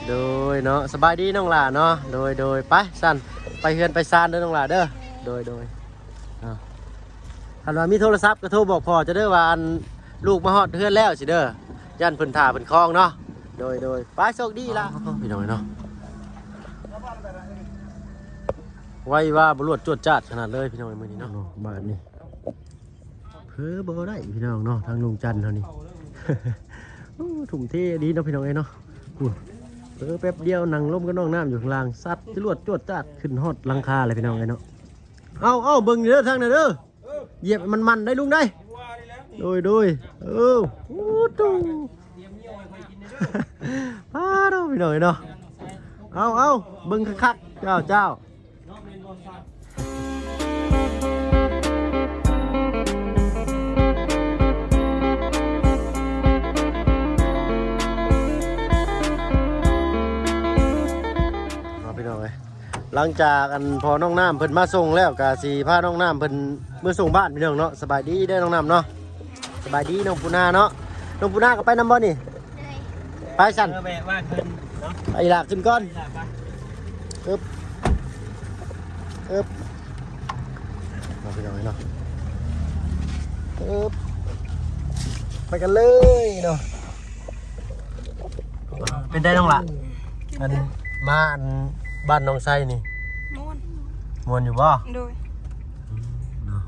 ໂດຍເນາະ ສະບາຍດີນ້ອງຫຼ້າເນາະ. ໂດຍ ໂດຍ ໄປຊັ້ນ ໄປເຮືອນໄປຊານເດີນ້ອງຫຼ້າເດີ. ໂດຍ ໂດຍ ເນາະ ຄັນວ່າມີໂທລະສັບກໍໂທບອກພໍ່ເຈົ້າເດີວ່າ ອັນ ລູກມາຮອດເຮືອນແລ້ວຊີ້ເດີ ຢ້ານເພິ່ນຖ້າເພິ່ນຄອງເນາະ. ໂດຍ ໂດຍ ໄປ ໂຊກດີຫຼ້າ. ພີ່ນ້ອງເນາະ ໄວວາບວດຈວດຈາດຂະໜາດເລີຍພີ່ນ້ອງ ມື້ນີ້ເນາະ. ບາດນີ້ ເຜີບໍ່ໄດ້ພີ່ນ້ອງເນາະ ທາງລຸງຈັນເຮົານີ້ ໂອ້ ທຸ່ມເທດີເນາະພີ່ນ້ອງເອີຍເນາະ. ພຸ້ນ ເຜີແປັບດຽວ ນັ່ງລົມກັບນ້ອງນ້ຳຢູ່ຂ້າງລ່າງ ສັດຈະລວດຈວດຈາດຂຶ້ນຮອດຫຼັງຄາເລີຍພີ່ນ້ອງເອີຍເນາະ. ເອົາ ເອົາ ເບິ່ງເດີທາງນັ້ນເດີ ຢຽບມັນໆໄດ້ລຸງໄດ໋. ໂດຍ ໂດຍ ເອີ ໂອ້ໂຕ ປາດໂທ້ ພີ່ນ້ອງເອີຍເນາະ. ເອົາ ເອົາ ເບິ່ງຄັກໆ ເຈົ້າ ເຈົ້າ. ເນາະ ພີ່ນ້ອງເອີຍ ຫຼັງຈາກອັນພໍ່ນ້ອງນ້ຳເພິ່ນມາສົ່ງແລ້ວ ກະຊິພານ້ອງນ້ຳເພິ່ນເມືອສົ່ງບ້ານພີ່ນ້ອງເນາະ. ສະບາຍດີເດີນ້ອງນ້ຳເນາະ. ສະບາຍດີນ້ອງປູນາເນາະ. ນ້ອງປູນາກໍໄປນຳບໍ່ນີ້? ໂດຍ ໄປຊັ້ນ ເອີ ແວະບ້ານເພິ່ນເນາະ. ໄປອີ່ຫຼ້າຂຶ້ນກ່ອນ. ອີ່ຫຼ້າໄປ ອຶບ ອຶບ ມາພີ່ນ້ອງເນາະ ອຶບ ໄປກັນເລີຍເນາະ. ເປັນໃດນ້ອງຫຼ້າ ອັນ ມາອັນບ້ານນ້ອງໄຊນີ້ ມ່ວນ ມ່ວນຢູ່ບໍ່? ໂດຍ ອືມ ເນາະ.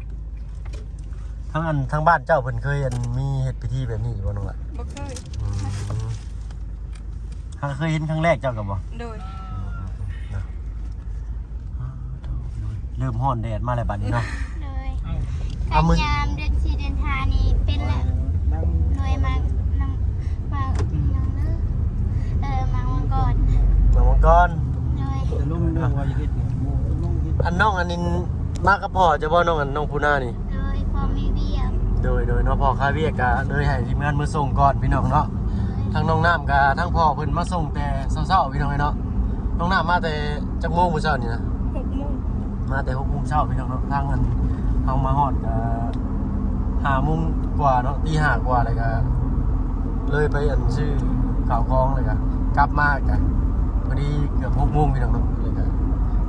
ທາງອັນ ທາງບ້ານເຈົ້າເພິ່ນເຄີຍອັນ ມີເຮັດພິທີແບບນີ້ຢູ່ບໍ່ນ້ອງຫຼ້າ? ບໍ່ເຄີຍ ອືມ ຫາກເຄີຍເຫັນຄັ້ງແລກເຈົ້າກໍບໍ່? ໂດຍ ເນາະ ເລີ່ມຮ້ອນແດດມາແລ້ວບາດນີ້ເນາະ. ໂດຍ ເອົາ ຄັນ ມື້ ຍາມເດືອນສີ່ເດືອນຫ້ານີ້ເປັນແລ້ວ. ໂດຍ ໝາກ ໝາກຫຍັງເດີ ເອີ ໝາກມັງກອນ ໝາກມັງກອນ. ໂດຍ ແຕ່ລົມເລື່ອງວ່າຈະເຮັດຫຍັງ ອັນນ້ອງອັນນີ້ມາກັບພໍ່ເຈົ້າບໍ່ ນ້ອງ ອັນນ້ອງປູນານີ້? ໂດຍ ພໍ່ມີວຽກ. ໂດຍ ໂດຍເນາະ ພໍ່ຄາວຽກ ກະເລີຍໃຫ້ທີມງານມາສົ່ງກ່ອນພີ່ນ້ອງເນາະ. ໂດຍ ທາງນ້ອງນ້ຳກະ ທາງພໍ່ເພິ່ນມາສົ່ງແຕ່ເຊົ້າໆ ພີ່ນ້ອງເອີຍເນາະ. ນ້ອງນ້ຳມາແຕ່ຈັກໂມງມື້ເຊົ້ານີ້ນະ? ຫົກໂມງ ມາແຕ່ຫົກໂມງເຊົ້າພີ່ນ້ອງເນາະ. ທາງອັນ ເຮົາມາຮອດກະຫ້າໂມງກວ່າເນາະ ຕີຫ້າກວ່າ ແລ້ວກະເລີຍໄປອັນຊື້ເຂົ້າຂອງ ແລ້ວກະກັບມາກະພໍດີເກືອບຫົກໂມງພີ່ນ້ອງເນາະ. ແລ້ວກະ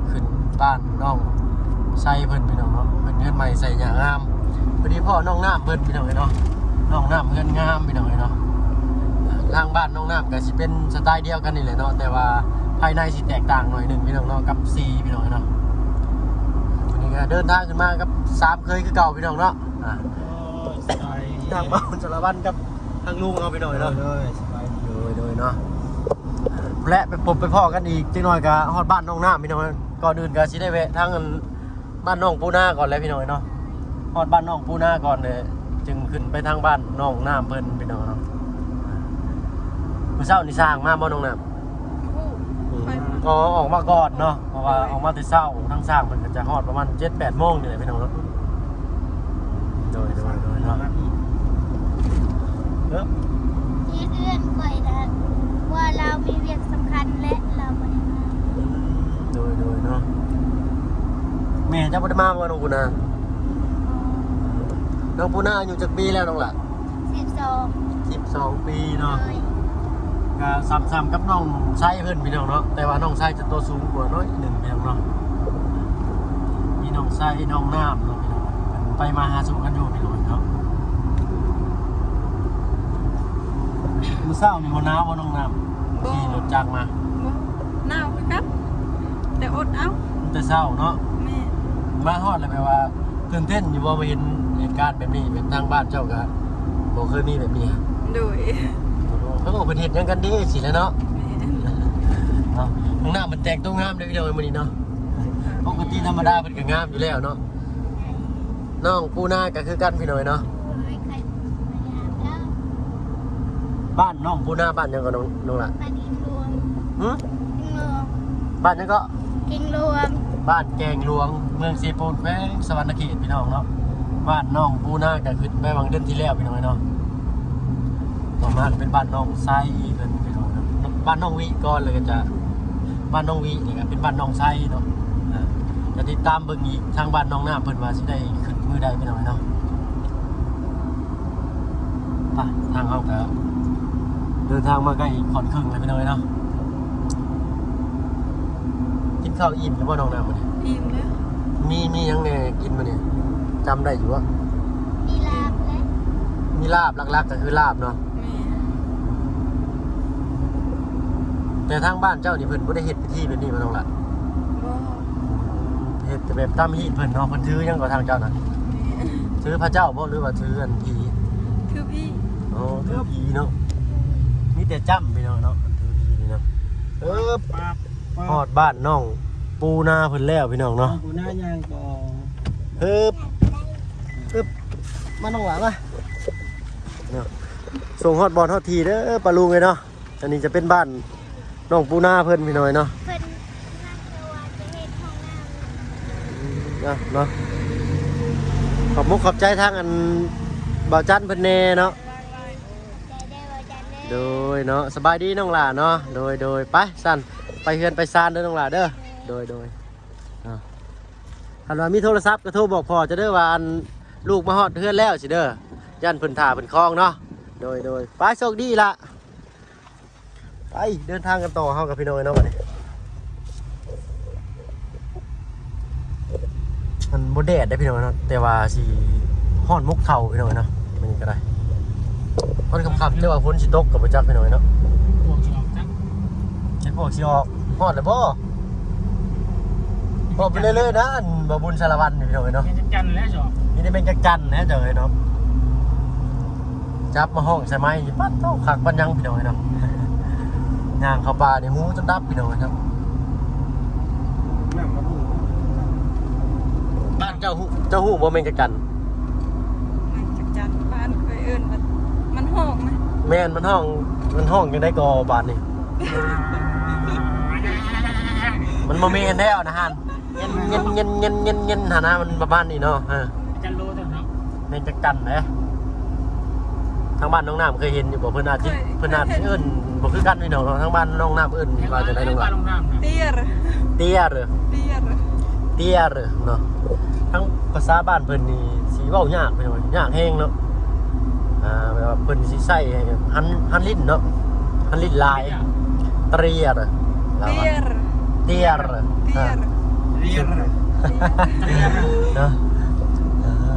ຂຶ້ນບ້ານນ້ອງໄຊເພິ່ນພີ່ນ້ອງເນາະ ເພິ່ນເຮືອນໃໝ່ໄຊຍາງາມ. ພໍດີພໍ້ນ້ອງນ້ຳເພິ່ນພີ່ນ້ອງເອີຍເນາະ ນ້ອງນ້ຳເຮືອນງາມພີ່ນ້ອງເອີຍເນາະ. ທາງບ້ານນ້ອງນ້ຳກະຊິເປັນສະໄຕລ໌ດຽວກັນນີ້ແຫຼະເນາະ ແຕ່ວ່າພາຍໃນຊິແຕກຕ່າງໜ້ອຍໜຶ່ງພີ່ນ້ອງເນາະ ກັບຊີພີ່ນ້ອງເນາະ. ວັນນີ້ກໍເດີນທາງຂຶ້ນມາກັບສາມເຂີຍຄືເກົ່າພີ່ນ້ອງເນາະ. ອ່າ ໂອ້ຍ ສະບາຍດີ ທາງບ່າວສາລະວັນກັບທາງລຸງເຮົາພີ່ນ້ອງເນາະ. ໂດຍ ໂດຍ ສະບາຍດີ ໂດຍ ໂດຍເນາະ. ແລະ ໄປພົບໄປພໍ້ກັນອີກຈັກໜ້ອຍກໍຮອດບ້ານນ້ອງນ້ຳພີ່ນ້ອງ. ກ່ອນອື່ນກໍຊິໄດ້ແວະທາງອັນ ບ້ານນ້ອງປູນາກ່ອນແຫຼະພີ່ນ້ອງເອີຍເນາະ. ຮອດບ້ານນ້ອງປູນາກ່ອນເດ້ ຈຶ່ງຂຶ້ນໄປທາງບ້ານນ້ອງນ້ຳເພິ່ນພີ່ນ້ອງເນາະ. ມື້ເຊົ້ານີ້ຊ່າງມາບໍ່ນ້ອງນ້ຳ? ບໍ່ຮູ້ ອືມ ຂ້ອຍ ອໍ ອອກມາກ່ອນເນາະ ເພາະວ່າ ໂດຍ ອອກມາແຕ່ເຊົ້າ ທາງຊ່າງເພິ່ນກໍຈະຮອດປະມານເຈັດແປດໂມງນີ້ແຫຼະພີ່ນ້ອງເນາະ. ໂດຍ ໂດຍ ໂດຍເນາະ. ເອີ ເຮັດເຮືອນຂ້ອຍນະ ວ່າລາວມີວຽກສຳຄັນແລະ ລາວບໍ່ໄດ້ມາ. ອືມ ໂດຍ ໂດຍເນາະ. ແມ່ເຈົ້າບໍ່ໄດ້ມາບໍ່ນ້ອງປູນາ? ນ້ອງປູນາອາຍຸຈັກປີແລ້ວນ້ອງຫຼ້າ? ສິບສອງ ສິບສອງປີເນາະ. ໂດຍ ກໍສ່ຳໆກັບນ້ອງໄຊເພິ່ນພີ່ນ້ອງເນາະ ແຕ່ວ່ານ້ອງໄຊຈະຕົວສູງກວ່າໜ້ອຍໜຶ່ງພີ່ນ້ອງເນາະ. ມີນ້ອງໄຊ ນ້ອງນ້ຳເນາະພີ່ນ້ອງ ເພິ່ນໄປມາຫາສູ່ກັນຢູ່ພີ່ນ້ອງເນາະ. ມື້ເຊົ້ານີ້ບໍ່ໜາວບໍ່ນ້ອງນ້ຳ? ບໍ່ ຂີ່ລົດຈັກມາ? ບໍ່ ໜາວຄືກັນ ແຕ່ອົດເອົາ ແຕ່ເຊົ້າເນາະ. ແມ່ນ ມາຮອດແລ້ວແບບວ່າຕື່ນເຕັ້ນຢູ່ບໍ່ ມາເຫັນເຫດການແບບນີ້? ແບບທາງບ້ານເຈົ້າກໍບໍ່ເຄີຍມີແບບນີ້. ໂດຍ ເພິ່ນເຮັດຫຍັງກັນເດ້ ຊີ້ແຫຼະເນາະ. ແມ່ນ ເນາະ ນ້ອງນ້ຳເພິ່ນແຕ່ງຕົວງາມເດ້ພີ່ນ້ອງເອີຍ ມື້ນີ້ເນາະ. ປົກກະຕິທຳມະດາເພິ່ນກໍງາມຢູ່ແລ້ວເນາະ. ນ້ອງປູນາກໍຄືກັນພີ່ນ້ອງເອີຍເນາະ. ໂດຍ ບ້ານນ້ອງປູນາ ບ້ານຫຍັງກໍນ້ອງ ນ້ອງຫຼ້າ? ບ້ານແກງຫຼວງ. ຫື? ແກງຫຼວງ. ບ້ານຫຍັງເກາະ? ແກງຫຼວງ. ບ້ານແກງຫຼວງ ເມືອງເຊໂປນ ແຂວງສະຫວັນນະເຂດ ພີ່ນ້ອງເນາະ. ບ້ານນ້ອງປູນາກໍຂຶ້ນໄປຫວ່າງເດືອນທີ່ແລ້ວ ພີ່ນ້ອງເນາະ. ຕໍ່ມາກໍເປັນບ້ານນ້ອງໄຊເພິ່ນ ພີ່ນ້ອງເນາະ. ບ້ານນ້ອງວິກ່ອນ ແລ້ວກໍຈະບ້ານນ້ອງວິ ນີ້ກໍເປັນບ້ານນ້ອງໄຊເນາະ. ອ່າ ກໍຕິດຕາມເບິ່ງອີກ ທາງບ້ານນ້ອງນ້ຳເພິ່ນວ່າຊິໄດ້ຂຶ້ນມື້ໃດ ພີ່ນ້ອງເນາະ. ໄປ ທາງເຮົາກໍເດີນທາງມາໃກ້ຮອດເຄິ່ງແລ້ວ ພີ່ນ້ອງເອີຍເນາະ. ເຊົ້າອີ່ມຢູ່ບໍ່ນ້ອງນ້ຳມື້ນີ້? ອີ່ມແລ້ວ. ມີ ມີຫຍັງແດ່ກິນມື້ນີ້? ຈຳໄດ້ຢູ່ບໍ່? ມີລາບແຫຼະ. ມີລາບ ຫຼັກໆກໍຄືລາບເນາະ. ແມ່ນ. ແຕ່ທາງບ້ານເຈົ້ານີ້ເພິ່ນບໍ່ໄດ້ເຮັດພິທີແບບນີ້ບໍ່ນ້ອງຫຼ້າ? ບໍ່. ເຮັດແຕ່ແບບຕາມຮີດເພິ່ນເນາະ. ເພິ່ນຖືຫຍັງກໍທາງເຈົ້ານະ? ແມ່ນ. ຖືພະເຈົ້າບໍ່ ຫຼືວ່າຖືອັນຜີ? ຖືຜີ. ອໍ ຖືຜີເນາະ. ມີແຕ່ຈ້ຳພີ່ນ້ອງເນາະ ຖືຜີນີ້ເນາະ. ເອີ ຮອດບ້ານນ້ອງປູນາເພິ່ນແລ້ວພີ່ນ້ອງເນາະ. ປູນາຍ່າງກໍ ເອີບ ເອີບ ມານ້ອງຫຼ້າມາ. ເນາະ ສົ່ງຮອດບ່ອນຮອດທີ່ເດີປ້າລຸງເອີຍເນາະ. ອັນນີ້ຈະເປັນບ້ານນ້ອງປູນາເພິ່ນພີ່ນ້ອງເນາະ. ເພິ່ນກຳລັງຈະວ່າຈະເຮັດຫ້ອງນ້ຳ ອືມ ເນາະ ເນາະ. ຂອບມຸກຂອບໃຈທາງອັນບ່າວຈັນເພິ່ນແດ່ເນາະ. ຂອບໃຈເດີບ່າວຈັນເດີ. ໂດຍເນາະ ສະບາຍດີນ້ອງຫຼ້າເນາະ. ໂດຍ ໂດຍ ໄປຊັ້ນ ໄປເຮືອນໄປຊານເດີນ້ອງຫຼ້າເດີ. ໂດຍ ໂດຍ ເນາະ. ຄັນວ່າມີໂທລະສັບກໍໂທບອກພໍ່ເຈົ້າເດີວ່າ ອັນ ລູກມາຮອດເຮືອນແລ້ວຊີ້ເດີ ຢ້ານເພິ່ນຖ້າເພິ່ນຄອງເນາະ. ໂດຍ ໂດຍ ໄປ ໂຊກດີລະ. ໄປ ເດີນທາງກັນຕໍ່ເຮົາກັບພີ່ນ້ອງເນາະບັດນີ້. ມັນບໍ່ແດດເດ້ພີ່ນ້ອງເນາະ ແຕ່ວ່າຊິຮ້ອນມົກເຂົ້າພີ່ນ້ອງເນາະ. ມື້ນີ້ກໍໄດ້ ຕອນຄ່ຳໆ ແຕ່ວ່າຝົນຊິຕົກກໍບໍ່ຈັກພີ່ນ້ອງເນາະ. ພວກຊິອອກຈັກ ເຈັກພວກຊິອອກ. ຮອດແລ້ວບໍ່? ເວົ້າໄປເລື້ອຍໆນະ ອັນບ່າວບຸນສາລະວັນນີ້ພີ່ນ້ອງເອີຍເນາະ. ແມ່ນຈັກຈັນແຫຼະ ມີແຕ່ແມງຈັກຈັນແຫຼະເຈົ້າເອີຍເນາະ. ຈັບມາຫ້ອງໃສ່ໄມ້ນີ້ ປາດໂທ້ ຄັກປານຫຍັງພີ່ນ້ອງເອີຍເນາະ. ຍ່າງເຂົ້າປ່ານີ້ຫູຈົນດັບພີ່ນ້ອງເອີຍເນາະ. ບ້ານເຈົ້າຮູ້ ເຈົ້າຮູ້ບໍ່ແມງຈັກຈັນ? ມັນຈັກຈັນ ບ້ານຂ້ອຍເອີ້ນວ່າມັນຮ້ອງນະ. ແມ່ນ ມັນຮ້ອງ ມັນຮ້ອງຈັ່ງໃດກໍບາດນີ້? ມັນບໍ່ແມ່ນແລ້ວນະຫັ້ນ ເງນ ເງນ ຫັ້ນນະ ມັນປະມານນີ້ເນາະ. ເອີ ຈັນໂລເນາະ ແມ່ນຈັກຈັນເດ້. ທາງບ້ານນ້ອງນ້ຳເຄີຍເຫັນຢູ່ບໍ່? ເພິ່ນອາດຊິ ເຄີຍ ເພິ່ນອາດຊິເອີ້ນບໍ່ຄືກັນພີ່ນ້ອງເນາະ. ທາງບ້ານນ້ອງນ້ຳເອີ້ນວ່າຈັ່ງໃດນ້ອງລະ? ເຕຍ ເຕຍ ເຕຍ ເນາະ. ທາງພາສາບ້ານເພິ່ນນີ້ຊິເວົ້າຍາກພີ່ນ້ອງ ຍາກແຮງເນາະ. ອ່າ ແບບວ່າເພິ່ນຊິໃຊ້ຫັນ ຫັນລິ້ນເນາະ ຫັນລິ້ນຫຼາຍ. ເຕຍ ເຕຍ ເຕຍ ເນາະ. ອ່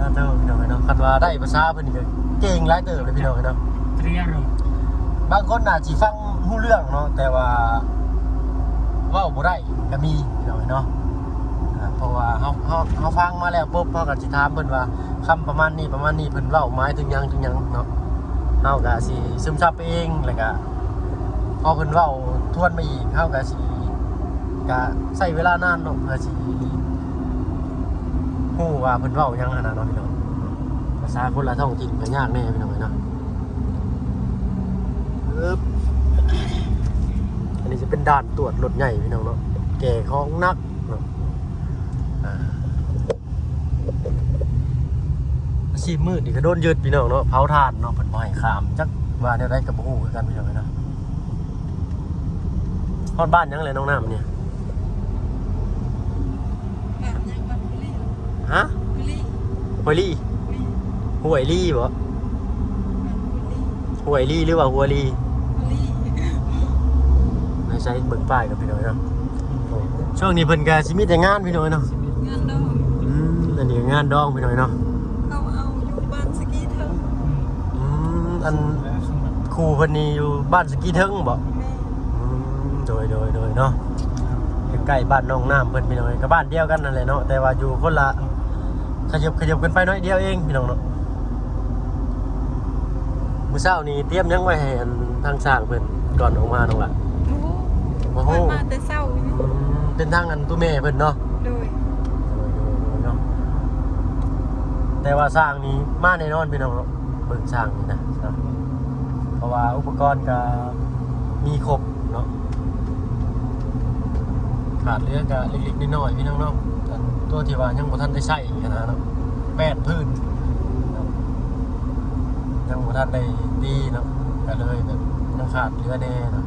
າ ໂທ້ ພີ່ນ້ອງເນາະ ຄັນວ່າໄດ້ພາສາເພິ່ນນີ້ກໍເກັ່ງຫຼາຍເຕີບເລີຍພີ່ນ້ອງເນາະ. ບາງຄົນອາດຊິຟັງຮູ້ເລື່ອງເນາະ ແຕ່ວ່າເວົ້າບໍ່ໄດ້ກໍມີພີ່ນ້ອງເນາະ. ອ່າ ເພາະວ່າເຮົາ ເຮົາ ເຮົາຟັງມາແລ້ວປຸບ ເຮົາກໍຊິຖາມເພິ່ນວ່າ ຄຳປະມານນີ້ ປະມານນີ້ ເພິ່ນເວົ້າໝາຍເຖິງຫຍັງ ເຖິງຫຍັງເນາະ. ເຮົາກໍຊິຊຶມຊັບເອງ ແລ້ວກໍພໍເພິ່ນເວົ້າທວນມາອີກ ເຮົາກໍຊິ ກະໃຊ້ເວລານານເນາະ ເພື່ອຊິຮູ້ວ່າເພິ່ນເວົ້າຫຍັງຫັ້ນນະເນາະພີ່ນ້ອງ. ພາສາຄົນລະທ້ອງຖິ່ນກໍຍາກແດ່ພີ່ນ້ອງເອີຍເນາະ. ເອີບ ອັນນີ້ຈະເປັນດ່ານຕວດລົດໃຫຍ່ພີ່ນ້ອງເນາະ ແກ່ຂອງໜັກເນາະ. ອ່າ ອາຊີບມືດນີ້ກໍໂດນຍຶດພີ່ນ້ອງເນາະ ເຜົາຖ່ານເນາະ ເພິ່ນບໍ່ໃຫ້ຂ້າມ ຈັກວ່າແນວໃດກໍບໍ່ຮູ້ຄືກັນພີ່ນ້ອງເອີຍເນາະ. ຮອດບ້ານຫຍັງແຫຼະນ້ອງນ້ຳນີ້? ບ້ານຫຍັງ? ບ້ານໂພລີ. ຮະ? ໂພລີ. ຫ້ວຍລີ. ແມ່ນ. ຫ້ວຍລີບໍ? ຫ້ວຍລີ ຫ້ວຍລີ ຫຼືວ່າຫົວລີ? ຫົວລີ. ໃນໃສເບິ່ງປ້າຍກັນພີ່ນ້ອງເນາະ. ໂອ້ ຊ່ວງນີ້ເພິ່ນກະຊິມີແຕ່ງານພີ່ນ້ອງເນາະ ງານດອງ. ອືມ ອັນນີ້ກໍງານດອງພີ່ນ້ອງເນາະ. ເຂົາເອົາຢູ່ບ້ານສະກີເທິງ. ອືມ ອັນຄູ່ເພິ່ນນີ້ຢູ່ບ້ານສະກີເທິງບໍ? ແມ່ນ. ອືມ ໂດຍ ໂດຍ ໂດຍເນາະ ໃກ້ໆບ້ານນ້ອງນ້ຳເພິ່ນພີ່ນ້ອງເອີຍ ກໍບ້ານດຽວກັນນັ້ນແຫຼະເນາະ ແຕ່ວ່າຢູ່ຄົນລະຂະຫຍົບ ຂະຫຍົບກັນໄປໜ້ອຍດຽວເອງພີ່ນ້ອງເນາະ. ມື້ເຊົ້ານີ້ຕຽມຫຍັງໄວ້ໃຫ້ອັນທາງຊ່າງເພິ່ນກ່ອນອອກມານ້ອງລະ? ບໍ່ຮູ້ ບໍ່ຮູ້ ຂ້ອຍມາແຕ່ເຊົ້າຢູ່. ອືມ ເປັນທາງອັນຕູ້ແມ່ເພິ່ນເນາະ? ໂດຍ ໂດຍ ໂດຍ ໂດຍເນາະ. ແຕ່ວ່າຊ່າງນີ້ມາແນ່ນອນພີ່ນ້ອງເນາະ ເບິ່ງຊ່າງນີ້ນະ ເພາະວ່າອຸປະກອນກໍມີຄົບເນາະ. ຂາດເຫຼືອກະເລັກໆນ້ອຍໆ ພີ່ນ້ອງເນາະ ອັນຕົວທີ່ວ່າຍັງບໍ່ທັນໄດ້ໃຊ້ຫັ້ນນະເນາະ ແປ້ນພື້ນເນາະ ຍັງບໍ່ທັນໄດ້ຕີເນາະ ກະເລີຍແບບຍັງຂາດເຫຼືອແດ່ເນາະ.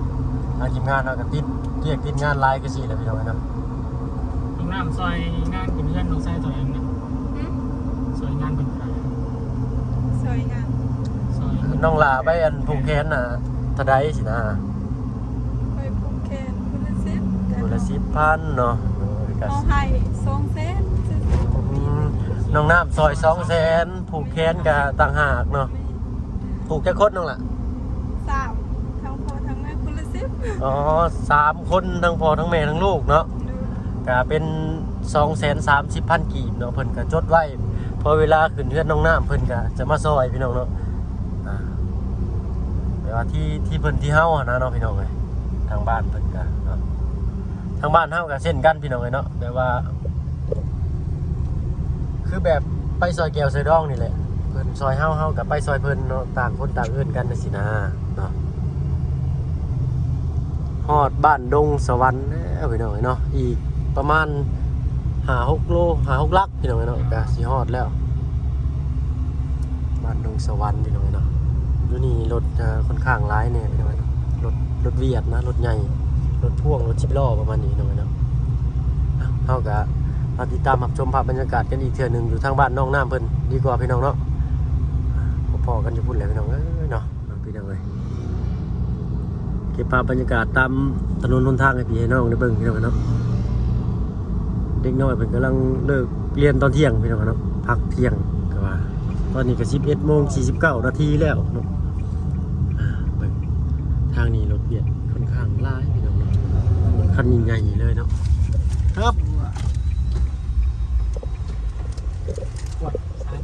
ທາງທີມງານເຮົາກະຕິດວຽກຕິດງານຫຼາຍຄືຊີ້ແຫຼະ ພີ່ນ້ອງເນາະ. ນ້ອງນ້ຳຊ່ອຍງານເປັນເຮືອນນ້ອງຊາຍເທົ່າໃດນະ? ຫຶ? ຊ່ອຍງານເປັນເທົ່າໃດ? ຊ່ອຍງານ ຊ່ອຍ ນ້ອງຫຼ້າໄປອັນຜູກແຂນນະເທົ່າໃດຊີ້ນະ? ຂ້ອຍຜູກແຂນຄົນລະສິບ ຄົນລະສິບພັນເນາະ. ໂດ ເຮົາໃຫ້ສອງແສນ. ອືມ ນ້ອງນ້ຳຊ່ອຍສອງແສນ ຜູກແຂນກະຕ່າງຫາກເນາະ. ແມ່ນ. ຜູກຈັກຄົນນ້ອງລະ? ສາມ ທັງພໍ່ທັງແມ່ຄົນລະສິບ. ອໍ ສາມຄົນ ທັງພໍ່ທັງແມ່ທັງລູກເນາະ. ໂດຍ. ກະເປັນສອງແສນສາມສິບພັນກີບເນາະ ເພິ່ນກະຈົດໄວ້ ເພາະເວລາຂຶ້ນເຮືອນນ້ອງນ້ຳ ເພິ່ນກະຈະມາຊ່ອຍພີ່ນ້ອງເນາະ. ອ່າ ແປວ່າທີ່ ທີ່ເພິ່ນທີ່ເຮົາຫັ້ນນະເນາະ ພີ່ນ້ອງເອີຍ. ທາງບ້ານເພິ່ນກະເນາະ ທາງບ້ານເຮົາກະເຊັ່ນກັນ ພີ່ນ້ອງເອີຍເນາະ. ແບບວ່າ ຄືແບບໄປຊ່ອຍແກ້ວຊ່ອຍດອງນີ້ແຫຼະ ເພິ່ນຊ່ອຍເຮົາ ເຮົາກະໄປຊ່ອຍເພິ່ນເນາະ ຕ່າງຄົນຕ່າງເອີ້ນກັນຈັ່ງຊີ້ນະເນາະ. ຮອດບ້ານດົງສະຫວັນແລ້ວພີ່ນ້ອງເອີຍເນາະ ອີກປະມານຫ້າຫົກໂລ ຫ້າຫົກຫຼັກພີ່ນ້ອງເອີຍເນາະ ກະຊິຮອດແລ້ວ ບ້ານດົງສະຫວັນພີ່ນ້ອງເອີຍເນາະ. ຢູ່ນີ້ລົດ ເອີ ຄ່ອນຂ້າງຫຼາຍແດ່ພີ່ນ້ອງເອີຍເນາະ ລົດ ລົດຫວຽດນະ ລົດໃຫຍ່ ລົດພ່ວງ ລົດສິບລໍ້ ປະມານນີ້ພີ່ນ້ອງເອີຍເນາະ. ເຮົາກະມາຕິດຕາມຮັບຊົມພາບບັນຍາກາດກັນອີກເທື່ອໜຶ່ງ ຢູ່ທາງບ້ານນ້ອງນ້ຳເພິ່ນດີກວ່າພີ່ນ້ອງເນາະ. ພໍ້ກັນຢູ່ພຸ້ນແຫຼະພີ່ນ້ອງເອີຍເນາະ. ພີ່ນ້ອງເອີຍ ເກັບພາບບັນຍາກາດຕາມຖະໜົນຫົນທາງໃຫ້ພີ່ໃຫ້ນ້ອງໄດ້ເບິ່ງພີ່ນ້ອງເນາະ. ເດັກນ້ອຍເພິ່ນກຳລັງເລີກຮຽນຕອນທ່ຽງພີ່ນ້ອງເນາະ ພັກທ່ຽງກະວ່າ. ຕອນນີ້ກະສິບເອັດໂມງສີ່ສິບເກົ້ານາທີແລ້ວເນາະ. ອ່າ ເບິ່ງທາງນີ້ລົດຫວຽດຄ່ອນຂ້າງຫຼາຍພີ່ນ້ອງເນາະ ຄັນໃຫຍ່ໆເລີຍເນາະ. ຄັບ ຂວດ ສາມ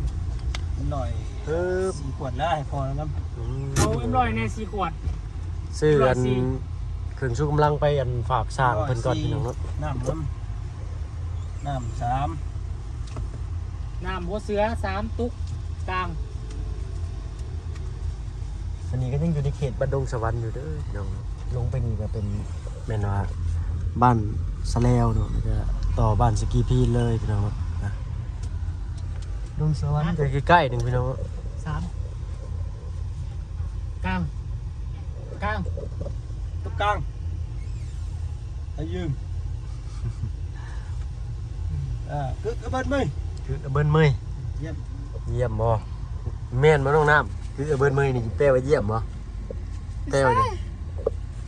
ຮ້ອຍ ເອີ ສີ່ຂວດແລ້ວ ໃຫ້ພໍແລ້ວນຳ. ອືມ ເອົາເອັມຮ້ອຍແດ່ສີ່ຂວດ ຊື້ອັນເຄື່ອງຊູກຳລັງໄປອັນຝາກຊ່າງເພິ່ນກ່ອນພີ່ນ້ອງເນາະ. ນ້ຳນຳ ນ້ຳສາມ ນ້ຳຫົວເສືອສາມຕຸກກາງ. ອັນນີ້ກະຍັງຢູ່ໃນເຂດບ້ານດົງສະຫວັນຢູ່ເດີພີ່ນ້ອງເນາະ. ລົງໄປນີ້ກະເປັນ ແມ່ນວ່າບ້ານສະແລວເນາະ ແລ້ວກະຕໍ່ບ້ານສະກີພີນເລີຍພີ່ນ້ອງເນາະ. ດົງສະຫວັນກະໃກ້ໆໜຶ່ງພີ່ນ້ອງເນາະ. ສາມ ກາງ ກາງ ຕົກກາງ ໃຫ້ຢືມ ເອີ ກຶກອະເບີດເມີຍ ກຶກອະເບີດເມີຍ. ຢ້ຽມ ຢ້ຽມບໍ່? ແມ່ນບໍ່ນ້ອງນ້ຳ? ກຶກອະເບີດເມີຍນີ້ແປວ່າຢ້ຽມບໍ່? ແປວ່າຫຍັງ? ໃຊ່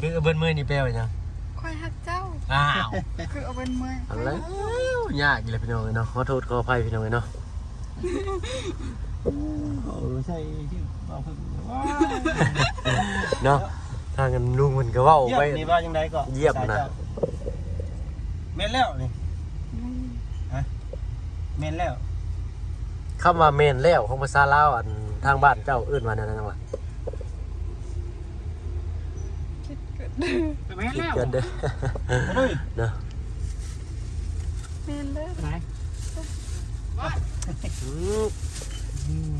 ກຶກອະເບີດເມີຍນີ້ແປວ່າຫຍັງ? ຂ້ອຍຮັກເຈົ້າ. ອ້າວ ຄືເອົາເປັນເມື່ອຍ ອັນແລ້ວ ຍາກອີກແລ້ວພີ່ນ້ອງເອີຍເນາະ. ຂໍໂທດຂໍອະໄພພີ່ນ້ອງເອີຍເນາະ. ເອົາໃສ່ທີ່ເວົ້າເພິ່ນ ເນາະ. ທາງອັນລຸງເພິ່ນກໍເວົ້າໄປ ຢ້ຽມນີ້ວ່າຈັ່ງໃດກໍ? ຢ້ຽມນະ ສາຍເຈົ້າ ແມ່ນແລ້ວນີ້ ແມ່ນ ຮະ ແມ່ນແລ້ວ. ຄຳວ່າແມ່ນແລ້ວຂອງພາສາລາວ ອັນທາງບ້ານເຈົ້າເອີ້ນວ່າແນວໃດນ້ອງລະ? ຄິດເກີດ ແມ່ນແລ້ວ ເກີດເດີ ເອີຍ ເນາະ. ແມ່ນເດີ ໄປ ອືມ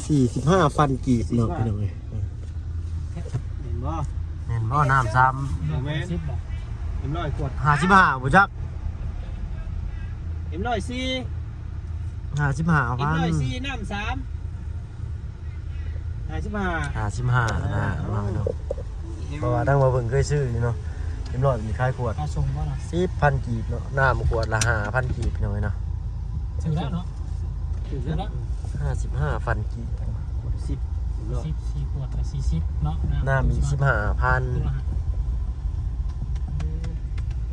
ສີ່ສິບຫ້າພັນກີບເນາະ ສີ່ສິບຫ້າ ພີ່ນ້ອງເອີຍ. ແມ່ນບໍ່? ແມ່ນບໍ່? ນ້ຳຊ້ຳ ບໍ່ແມ່ນ ສິບບໍ່? ເອັມຮ້ອຍຂວດ ຫ້າສິບຫ້າບໍ່ຈັກ? ເອັມຮ້ອຍສີ່ ຫ້າສິບຫ້າພັນ ເອັມຮ້ອຍສີ່ ນ້ຳສາມ ຫ້າສິບຫ້າ ຫ້າສິບຫ້ານະ ເອົາເນາະ. ເພາະວ່າທາງບ່າວເບິ່ງເຄີຍຊື້ຢູ່ເນາະ ເອັມຮ້ອຍມັນຂາຍຂວດ ຄ່າສົ່ງບໍ່ນະ? ສິບພັນກີບເນາະ ນ້ຳຂວດລະຫ້າພັນກີບ ພີ່ນ້ອງເອີຍເນາະ. ຖືກແລ້ວເນາະ ຖືກແລ້ວ ຫ້າສິບຫ້າພັນກີບ ສິບ ສິບ ສີ່ຂວດກະສີ່ສິບເນາະ ນ້ຳອີກສິບຫ້າພັນ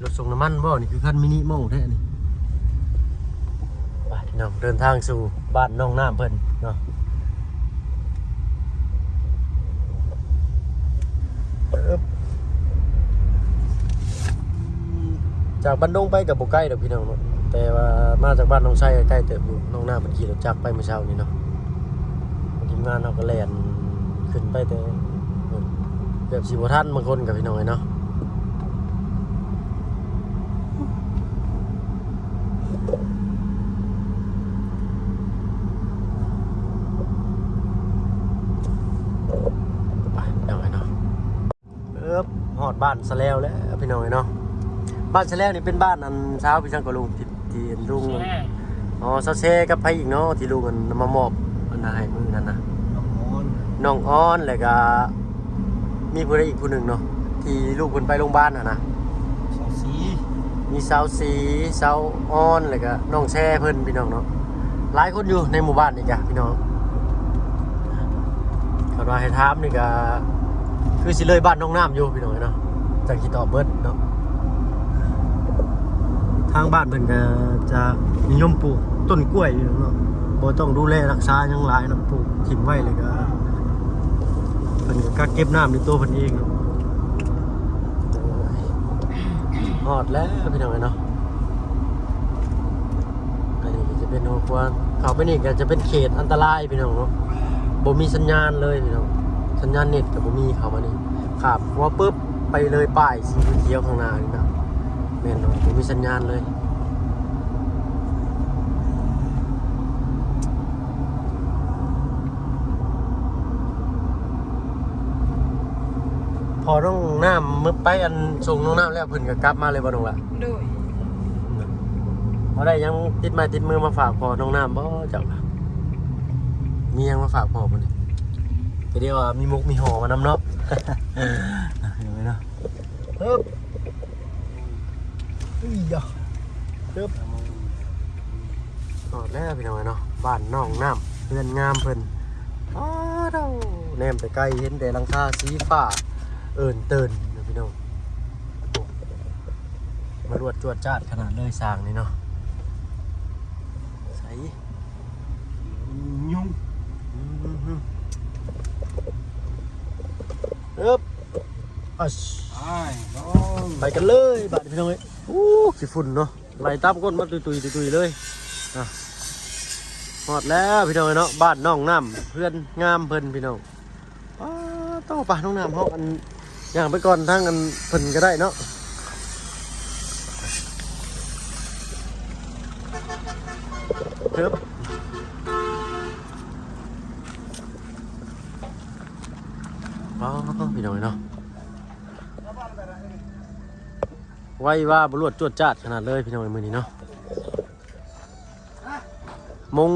ລົດສົ່ງນ້ຳມັນບໍ່? ນີ້ຄືຄັນມິນິມໍແທ້ນີ້. ໄປພີ່ນ້ອງ ເດີນທາງສູ່ບ້ານນ້ອງນ້ຳເພິ່ນເນາະ. ຈາກບ້ານດົງໄປກໍບໍ່ໄກດອກພີ່ນ້ອງເນາະ ແຕ່ວ່າມາຈາກບ້ານໜອງໄຊກໍໄກເຕີບຢູ່. ນ້ອງນ້ຳເພິ່ນຂີ່ລົດຈັກໄປມື້ເຊົ້ານີ້ເນາະ ທີມງານເຮົາກໍແລ່ນຂຶ້ນໄປແຕ່ ເກືອບຊິບໍ່ທັນບາງຄົນກໍ ພີ່ນ້ອງເອີຍເນາະ. ໄປ ພີ່ນ້ອງເອີຍເນາະ. ເອີບ ຮອດບ້ານສະແລວແລ້ວພີ່ນ້ອງເອີຍເນາະ. ບ້ານສະແລວນີ້ເປັນບ້ານອັນຊາວ ພີ່ ສັງກໍລຸງ ທີ່ ທີ່ລຸງ ຊາວແຊ ອໍ ຊາວແຊກັບໃຜອີກເນາະ ທີ່ລຸງອັນມາມອບອັນນັ້ນໃຫ້ມື້ນັ້ນນະ? ນ້ອງອອນ ນ້ອງອອນ ແລ້ວກະມີຜູ້ໃດອີກຜູ້ໜຶ່ງເນາະ ທີ່ລູກເພິ່ນໄປໂຮງບານຫັ້ນນະ? ສາວສີ ມີສາວສີ ສາວອອນ ແລ້ວກະນ້ອງແຊເພິ່ນ ພີ່ນ້ອງເນາະ. ຫຼາຍຄົນຢູ່ໃນໝູ່ບ້ານນີ້ກະ ພີ່ນ້ອງ ຄັນວ່າໃຫ້ຖາມນີ້ກະ ຄືຊິເລີຍບ້ານໜອງນ້ຳຢູ່ພີ່ນ້ອງເອີຍເນາະ ຈັ່ງຊິຕອບເບິດເນາະ. ທາງບ້ານເພິ່ນກໍຈະນິຍົມປູກຕົ້ນກ້ວຍຢູ່ເນາະ ບໍ່ຕ້ອງດູແລຮັກສາຫຍັງຫຼາຍເນາະ ປູກຖິ້ມໄວ້ ແລ້ວກໍເພິ່ນກໍກັກເກັບນ້ຳດ້ວຍຕົວເພິ່ນເອງເນາະ. ຮອດແລ້ວພີ່ນ້ອງເອີຍເນາະ. ອັນນີ້ກໍຈະເປັນຫົວຂົວ ເຂົ້າໄປນີ້ກໍຈະເປັນເຂດອັນຕະລາຍພີ່ນ້ອງເນາະ ບໍ່ມີສັນຍານເລີຍພີ່ນ້ອງ ສັນຍານເນັດກໍບໍ່ມີ ເຂົ້າມານີ້ ຂ້າມຂົວປຶບ ໄປເລີຍປ້າຍສີຂຽວຂ້າງໜ້ານີ້ນະ ແມ່ນເນາະ ບໍ່ມີສັນຍານເລີຍ. ພໍນ້ອງນ້ຳເມືອໄປອັນສົ່ງນ້ອງນ້ຳແລ້ວ ເພິ່ນກໍກັບມາເລີຍບໍ່ນ້ອງຫຼ້າ? ໂດຍ. ບໍ່ໄດ້ຫຍັງຕິດໄມ້ຕິດມືມາຝາກພໍ່ນ້ອງນ້ຳບໍ່ເຈົ້າ? ມີຫຍັງມາຝາກພໍ່ບໍ່ນີ້? ກໍເດວ່າມີໝົກມີຫໍ່ມານຳເນາະ ເນາະ. ເອີບ ອີ່ຢາ ເອີບ ຮອດແລ້ວພີ່ນ້ອງເອີຍເນາະ ບ້ານໜອງນ້ຳ ເຮືອນງາມເພິ່ນ. ອ້າໂທ້ ແນມແຕ່ໄກເຫັນແຕ່ຫຼັງຄາສີຟ້າເອີ້ນເຕີນເນາະພີ່ນ້ອງ. ໂອ້ ມາລວດຈວດຈາດຂະໜາດເລີຍຊ່າງນີ້ເນາະ ໃສ ຍຸງ ອືມ ເອີບ ອັດ ໄປ ໄປກັນເລີຍບາດນີ້ພີ່ນ້ອງເອີຍ. ໂອ້ ຂີ້ຝຸ່ນເນາະ ໄລ່ຕາມກົ້ນມາຕຸຍໆ ຕຸຍໆ ເລີຍ. ອ່ະ ຮອດແລ້ວພີ່ນ້ອງເອີຍເນາະ ບ້ານໜອງນ້ຳ ເຮືອນງາມເພິ່ນພີ່ນ້ອງ. ປ້າໂທ້ ໄປນ້ອງນ້ຳເຮົາ ອັນ ຍ່າງໄປກ່ອນທາງອັນເພິ່ນກໍໄດ້ເນາະ. ເອີບ ອໍ ພີ່ນ້ອງເອີຍເນາະ ໄວວາບໍ່ລວດຈວດຈາດຂະໜາດເລີຍພີ່ນ້ອງເອີຍ ມື້ນີ້ເນາະ. ມຸງ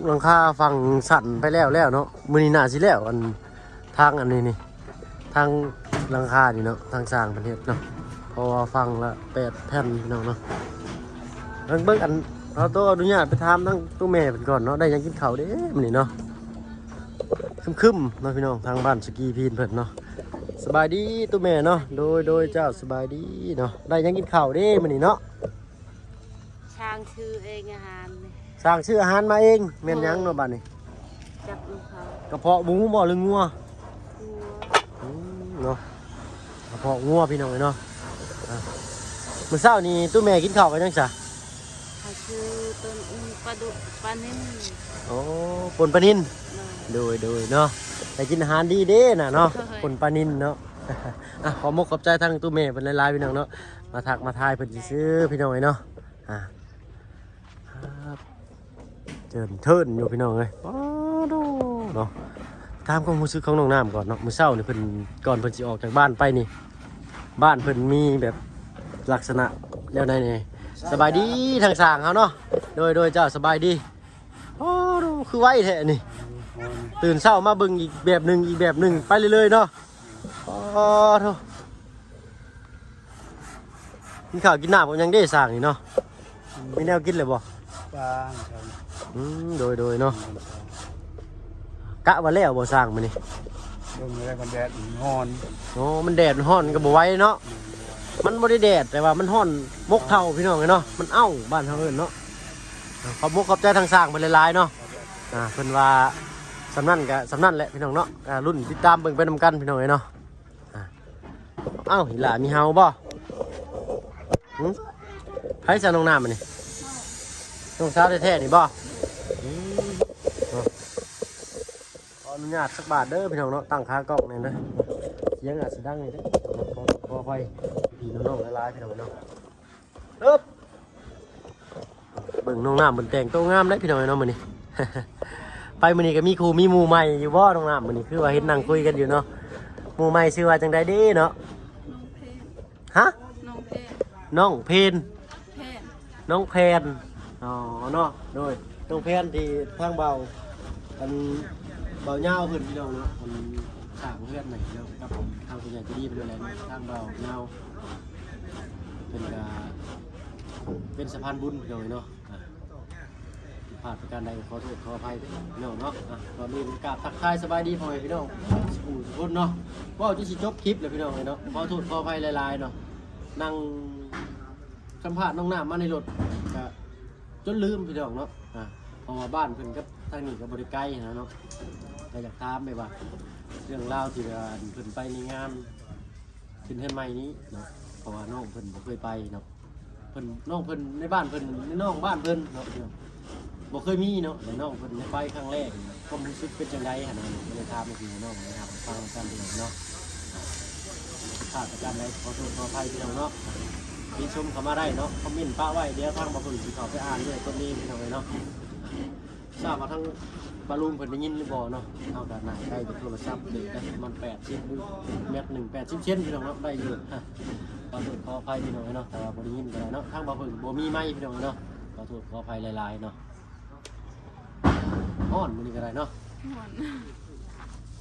ຫຼັງຄາຝັ່ງສັນໄປແລ້ວແລ້ວເນາະ ມື້ນີ້ໜ້າຊິແລ້ວ ອັນ ທາງອັນນີ້ນີ້ ທາງຫຼັງຄານີ້ເນາະ ທາງຊ່າງເພິ່ນເຮັດເນາະ ເພາະວ່າຝັ່ງລະແປດແຜ່ນພີ່ນ້ອງເນາະ. ເບິ່ງ ເບິ່ງ ອັນ ເຮົາຕ້ອງອະນຸຍາດໄປຖາມທາງຕູ້ແມ່ເພິ່ນກ່ອນເນາະ ໄດ້ຫຍັງກິນເຂົ້າເດ້ມື້ນີ້ເນາະ. ຄຶມໆ ເນາະພີ່ນ້ອງ ທາງບ້ານສະກີພີນເພິ່ນເນາະ. ສະບາຍດີຕູ້ແມ່ເນາະ. ໂດຍ ໂດຍ ເຈົ້າ ສະບາຍດີເນາະ. ໄດ້ຫຍັງກິນເຂົ້າເດ້ມື້ນີ້ເນາະ? ຊ່າງຊື້ເອງອາຫານນີ້ ຊ່າງຊື້ອາຫານມາເອງ. ແມ່ນຫຍັງເນາະບາດນີ້? ຈັກນຳເຂົາ ກະເພາະໝູບໍ່ ຫຼືງົວ? ງົວ. ອືມ ເນາະ ກະເພາະງົວພີ່ນ້ອງເອີຍເນາະ. ອ່າ ມື້ເຊົ້ານີ້ຕູ້ແມ່ກິນເຂົ້າກັບຫຍັງຊະ? ເຂົາຊື້ຕົ້ນປາດຸ ປານິນ. ໂອ້ ປົ່ນປານິນ. ໂດຍ ໂດຍ ໂດຍເນາະ ໄດ້ກິນອາຫານດີເດ້ນະເນາະ. ໂດຍ ປົ່ນປານິນເນາະ. ອ່ະ ຂອບມົກຂອບໃຈທາງຕູ້ແມ່ເພິ່ນຫຼາຍໆ ພີ່ນ້ອງເນາະ ມາທັກມາທາຍເພິ່ນຊື່ໆ ພີ່ນ້ອງເອີຍເນາະ. ອ່າ ເຈີນເທີນຢູ່ພີ່ນ້ອງເອີຍ. ປາໂດ ເນາະ ຖາມຄວາມຮູ້ສຶກຂອງນ້ອງນ້ຳກ່ອນເນາະ. ມື້ເຊົ້ານີ້ເພິ່ນ ກ່ອນເພິ່ນຊິອອກຈາກບ້ານໄປນີ້ ບ້ານເພິ່ນມີແບບລັກສະນະແນວໃດແດ່? ສະບາຍດີທາງຊ່າງເຮົາເນາະ. ໂດຍ ໂດຍ ເຈົ້າ ສະບາຍດີ. ໂອ້ ຄືໄວແທ້ນີ້ ຕື່ນເຊົ້າມາເບິ່ງອີກແບບໜຶ່ງ ອີກແບບໜຶ່ງ ໄປເລື້ອຍໆ ເນາະ. ໂອ້ໂທ້ ກິນເຂົ້າກິນນ້ຳກັບຫຍັງເດ້ຊ່າງນີ້ເນາະ? ມີແນວກິນແລ້ວບໍ່? ປາ. ອືມ ໂດຍ ໂດຍເນາະ. ກະວ່າແລ້ວບໍ່ຊ່າງມື້ນີ້? ເບິ່ງແລ້ວມັນແດດມັນຮ້ອນ. ໂອ້ ມັນແດດມັນຮ້ອນກໍບໍ່ໄຫວເນາະ. ມັນບໍ່ໄດ້ແດດ ແຕ່ວ່າມັນຮ້ອນ ໝົກເທົາ ພີ່ນ້ອງເອີຍເນາະ ມັນເອົ້າ ບ້ານເຮົາເອີ້ນເນາະ. ຂອບມົກຂອບໃຈທາງຊ່າງເພິ່ນຫຼາຍໆ ເນາະ. ອ່າ ເພິ່ນວ່າສ່ຳນັ້ນກະສ່ຳນັ້ນແຫຼະ ພີ່ນ້ອງເນາະ. ອ່າ ລຸ້ນຕິດຕາມເບິ່ງໄປນຳກັນ ພີ່ນ້ອງເອີຍເນາະ. ອ່າ ເອົ້າ ອີ່ຫຼ້າມີເຫົ່າບໍ່? ຫຶ? ໃຜຊະນ້ອງນ້ຳອັນນີ້? ນ້ອງສາວແທ້ໆ ນີ້ບໍ່? ອືມ ຂໍອະນຸຍາດສັກບາດເດີ ພີ່ນ້ອງເນາະ ຕັ້ງຂາກ້ອງແດ່ເດີ ສຽງອາດຊິດັງແດ່ເດີ ຂໍ ຂໍອະໄພພີ່ນ້ອງໆ ຫຼາຍໆ ພີ່ນ້ອງເນາະ. ເອີບ ເບິ່ງນ້ອງນ້ຳເພິ່ນແຕ່ງໂຕງາມເດ້ ພີ່ນ້ອງເນາະ ມື້ນີ້ ໄປມື້ນີ້ກໍມີຄູ່ມີໝູ່ໃໝ່ຢູ່ບໍ່ ນ້ອງນ້ຳ? ມື້ນີ້ຄືວ່າເຫັນນັ່ງຄຸຍກັນຢູ່ເນາະ. ໝູ່ໃໝ່ຊື່ວ່າຈັ່ງໃດເດ້ເນາະ? ນ້ອງເພນ. ຮະ? ນ້ອງເພນ. ນ້ອງເພນ. ແພນ. ນ້ອງແພນ. ອໍ ເນາະ ໂດຍ ນ້ອງແພນທີ່ທາງບ່າວ ອັນ ບ່າວຍາວເພິ່ນ ພີ່ນ້ອງເນາະ ເພິ່ນສ້າງເຮືອນໃຫ້ເນາະ ກັບທາງຜູ້ໃຫຍ່ໃຈດີເພິ່ນນັ້ນແຫຼະເນາະ ທາງບ່າວຍາວ ເພິ່ນກະເປັນສະພານບຸນ ພີ່ນ້ອງເນາະ. ອ່າ ຜິດພາດປະການໃດກໍຂໍໂທດຂໍອະໄພ ພີ່ນ້ອງເນາະ. ອ່າ ກ່ອນອື່ນກາບທັກທາຍສະບາຍດີພໍ່ແມ່ພີ່ນ້ອງ ສູ່ ຄົນເນາະ ເວົ້າຈົນຊິຈົບຄລິບແລ້ວພີ່ນ້ອງເອີຍເນາະ ຂໍໂທດຂໍອະໄພຫຼາຍໆເນາະ ນັ່ງສຳພາດນ້ອງນ້ຳມາໃນລົດກະຈົນລືມພີ່ນ້ອງເນາະ ອ່າ ເພາະວ່າບ້ານເພິ່ນກັບທາງນີ້ກໍບໍ່ໄດ້ໄກຫັ້ນນະເນາະ ກໍຢາກຖາມແບບວ່າເລື່ອງລາວທີ່ວ່າເພິ່ນໄປໃນງານ ຂຶ້ນເຮືອນໃໝ່ນີ້ເນາະ ເພາະວ່ານ້ອງເພິ່ນບໍ່ເຄີຍໄປເນາະ ເພິ່ນ ນ້ອງເພິ່ນໃນບ້ານເພິ່ນ ໃນນ້ອງບ້ານເພິ່ນເນາະ ບໍ່ເຄີຍມີເນາະ ແລະນ້ອງເພິ່ນໄດ້ໄປຄັ້ງແລກ ຄວາມຮູ້ສຶກເປັນຈັ່ງໃດຫັ້ນນະ ກໍເລີຍຖາມໃຫ້ພີ່ນ້ອງໄດ້ຮັບຟັງນຳກັນພີ່ນ້ອງເນາະ ພາດປະການໃດຂໍໂທດຂໍອະໄພພີ່ນ້ອງເນາະ ຕິຊົມເຂົ້າມາໄດ້ເນາະ ຄອມເມັນປະໄວ້ ດຽວທາງບ່າວເພິ່ນຊິເຂົ້າໄປອ່ານດ້ວຍຕົນເອງພີ່ນ້ອງເອີຍເນາະ. ຊາບວ່າທາງປ້າລຸງເພິ່ນໄດ້ຍິນຫຼືບໍ່ເນາະ ເຮົາກໍໜ້າໃກ້ຈະໂທລະສັບເລີຍ ປະມານແປດສິບ ຫຼືແມັດໜຶ່ງ ແປດສິບເຊັນພີ່ນ້ອງເນາະ ໄດ້ຢູ່ ຂໍໂທດຂໍອະໄພພີ່ນ້ອງເນາະ ແຕ່ວ່າບໍ່ໄດ້ຍິນກໍໄດ້ເນາະ ທາງບ່າວເພິ່ນບໍ່ມີໄມພີ່ນ້ອງເນາະ ຂໍໂທດຂໍອະໄພຫຼາຍໆເນາະ ຮ້ອນມື້ນີ້ກໍໄດ້ເນາະ ຮ້ອນ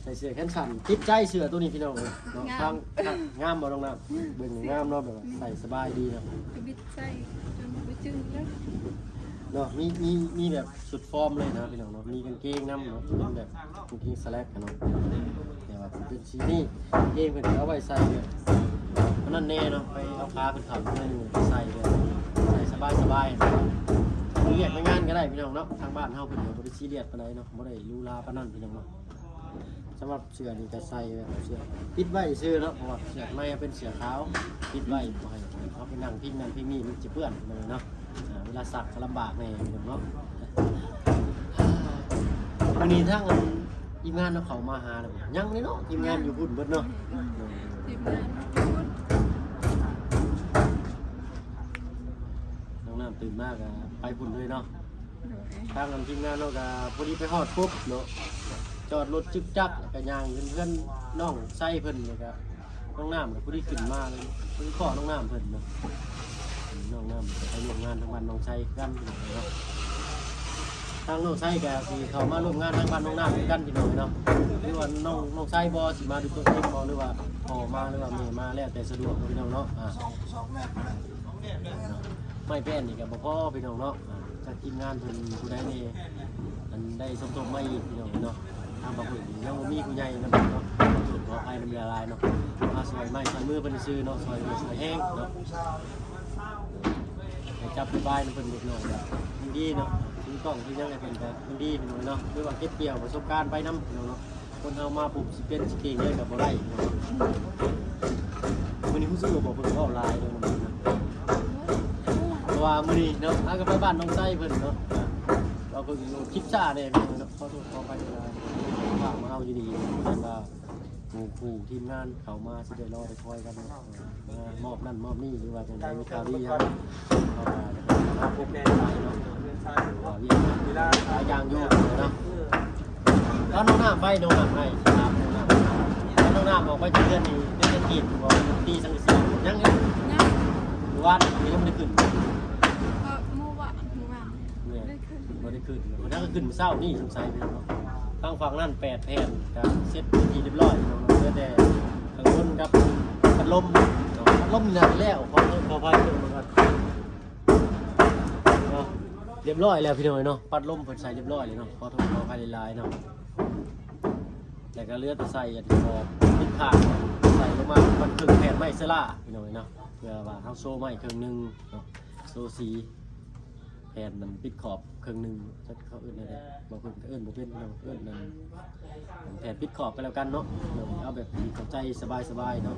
ໃສ່ເສື້ອແຂນສັ້ນ ຕິດໃຈເສື້ອໂຕນີ້ພີ່ນ້ອງເອີຍເນາະ ງາມ ທາງ ງາມບໍ່ນ້ອງນ້ຳ ເບິ່ງງາມເນາະ ແບບວ່າໃສ່ສະບາຍດີເນາະ ກະບິດໃສ່ຈົນບໍ່ຈື່ແລ້ວເນາະ ມີ ມີ ມີແບບ ສຸດຟອມເລີຍນະພີ່ນ້ອງເນາະ ມີກາງເກງນຳເນາະ ເປັນແບບກາງເກງສະແລັກຫັ້ນເນາະ ແຕ່ວ່າເປັນສີນີ້ ກາງເກງເພິ່ນເອົາໄວ້ໃສ່ແບບອັນນັ້ນແດ່ເນາະ ໄປເອົາຂາເພິ່ນເຂົ້າໃນນີ້ ໃສ່ແບບໃສ່ສະບາຍໆ ເຮັດວຽກເຮັດງານກໍໄດ້ພີ່ນ້ອງເນາະ ທາງບ້ານເຮົາເພິ່ນກໍບໍ່ໄດ້ຊີຣຽສປານໃດເນາະ ບໍ່ໄດ້ຫຼູຫຼາປານນັ້ນພີ່ນ້ອງເນາະ ສຳລັບ ເສື້ອນີ້ກໍໃສ່ແບບເສື້ອປິດໄວ້ຊື່ເນາະ ເພາະວ່າເສື້ອໃນເປັນເສື້ອຂາວ ປິດໄວ້ບໍ່ໃຫ້ເຂົາໄປນັ່ງພິງນັ້ນພິງນີ້ ມັນຈະເປື້ອນເນາະ ອ່າ ເວລາຊັກກໍລຳບາກແດ່ເນາະ ມື້ນີ້ທາງອັນທີມງານເຮົາເຂົ້າມາຫາແລ້ວບໍ່ ຍັງເລີຍເນາະ ທີມງານຢູ່ພຸ້ນເບິດເນາະ ທີມງານຢູ່ພຸ້ນ ນ້ອງນ້ຳຕື່ນມາກໍໄປພຸ້ນເລີຍເນາະ ໂດຍ ທາງອັນທີມງານເຮົາກໍພໍດີໄປຮອດປຸບເນາະ ຈອດລົດຈຶກຈັກ ແລ້ວກໍຍ່າງຂຶ້ນເຮືອນນ້ອງໄຊເພິ່ນ ແລ້ວກໍນ້ອງນ້ຳກໍພໍດີຂຶ້ນມາເລີຍ ພໍດີພໍ້ນ້ອງນ້ຳເພິ່ນເນາະ ນ້ອງນ້ຳກໍໄປຮ່ວມງານທາງບ້ານນ້ອງໄຊຄືກັນເນາະ ທາງນ້ອງໄຊກໍຊິເຂົ້າມາຮ່ວມງານທາງບ້ານນ້ອງນ້ຳຄືກັນພີ່ນ້ອງເນາະ ຫຼືວ່ານ້ອງ ນ້ອງໄຊບໍ່ ຊິມາດ້ວຍຕົວເອງບໍ່ ຫຼືວ່າພໍ່ມາ ຫຼືວ່າແມ່ມາ ແລ້ວແຕ່ສະດວກເນາະພີ່ນ້ອງເນາະ ອ່າ ໄມ້ແປ້ນນີ້ກໍບໍ່ພໍພີ່ນ້ອງເນາະ ອ່າ ຈາກທີມງານເພິ່ນຜູ້ໃດແດ່ ອັນໄດ້ສົມທົບມາອີກພີ່ນ້ອງເນາະ ທາງບ່າວເພິ່ນຍັງບໍ່ມີຜູ້ໃຫຍ່ນຳເນາະ ຂໍໂທດຂໍອະໄພນຳຫຼາຍໆເນາະ ມາຊ່ວຍໄມ້ຊ່ວຍມືເພິ່ນຊື່ເນາະ ຊ່ວຍແຮງເນາະ ໃຫ້ຈັບສະບາຍນຳເພິ່ນເດັກນ້ອຍກໍຍັງດີເນາະ ຖືກ້ອງຖືຫຍັງໃຫ້ເພິ່ນກໍຍັງດີພີ່ນ້ອງເນາະ ຫຼືວ່າເກັບກ່ຽວປະສົບການໄປນຳພີ່ນ້ອງເນາະ ຄົນເຮົາມາປຸບຊິເປັນຊິເກັ່ງເລີຍກໍບໍ່ໄດ້ເນາະ ມື້ນີ້ຮູ້ສຶກວ່າບໍ່ເພິ່ນເວົ້າຫຼາຍເດ້ ເພາະວ່າມື້ນີ້ເນາະ ເຮົາກໍໄປບ້ານນ້ອງໄຊເພິ່ນເນາະ ເຮົາກໍຄິດຊ້າແດ່ເນາະ ຂໍໂທດຂໍອະໄພຫຼາຍໆ ຝາກມາເຮົາຢູ່ນີ້ ເພິ່ນວ່າໝູ່ຄູ່ທີມງານເຂົ້າມາຊິໄດ້ລໍໄດ້ຄອຍກັນເນາະ ມາມອບນັ້ນມອບນີ້ ຫຼືວ່າຈັ່ງໃດ ມີຂ່າວດີຫຍັງ ເຮົາກໍມາພົບກັນໄປເນາະ ເພາະວ່າວຽກງານຫຼາຍຢ່າງຢູ່ເນາະ. ຕອນນ້ອງນ້ຳໄປ ນ້ອງນ້ຳໃຫ້ ຖາມນ້ອງນ້ຳ ຕອນນ້ອງນ້ຳອອກໄປຈາກເຮືອນນີ້ ໄດ້ສັງເກດບໍ່ ຕີສັງກະສີຍັງເດ້ ຍັງ ມື້ວານນີ້ຍັງບໍ່ໄດ້ຂຶ້ນ ເອີ ມື້ວານ ມື້ວານ ແມ່ນ ບໍ່ໄດ້ຂຶ້ນ ບໍ່ໄດ້ຂຶ້ນ ເພິ່ນກໍຂຶ້ນມື້ເຊົ້ານີ້ ສົງໄສເນາະ ທາງຝັ່ງນັ້ນແປດແຜ່ນ ກໍເສັດເປັນທີ່ຮຽບຮ້ອຍເນາະ ເຫຼືອແຕ່ເຄື່ອງຍົນກັບພັດລົມເນາະ ພັດລົມນີ້ໜ້າຈະແລ້ວ ຂໍໂທດຂໍອະໄພເນາະ ຮຽບຮ້ອຍແລ້ວພີ່ນ້ອງເອີຍເນາະ ພັດລົມເພິ່ນໃສ່ຮຽບຮ້ອຍແລ້ວເນາະ ຂໍໂທດຂໍອະໄພຫຼາຍໆເນາະ ແລ້ວກໍເຫຼືອແຕ່ໃສ່ອັນຂອບຕິດຂ້າງ ໃສ່ລົງມາບັນເຄິ່ງແຜ່ນໄມ້ເຊີລາພີ່ນ້ອງເອີຍເນາະ ເພື່ອວ່າເຮົາໂຊໄມ້ເຄິ່ງໜຶ່ງເນາະ ໂຊສີ ແຜ່ນມັນປິດຂອບເຄິ່ງໜຶ່ງ ຈັກເຂົາເອີ້ນແນວໃດ ບາງຄົນກໍເອີ້ນບໍ່ເປັນເນາະ ເອີ້ນນັ້ນ ແຜ່ນປິດຂອບກໍແລ້ວກັນເນາະ ເອົາແບບທີ່ເຂົ້າໃຈສະບາຍໆເນາະ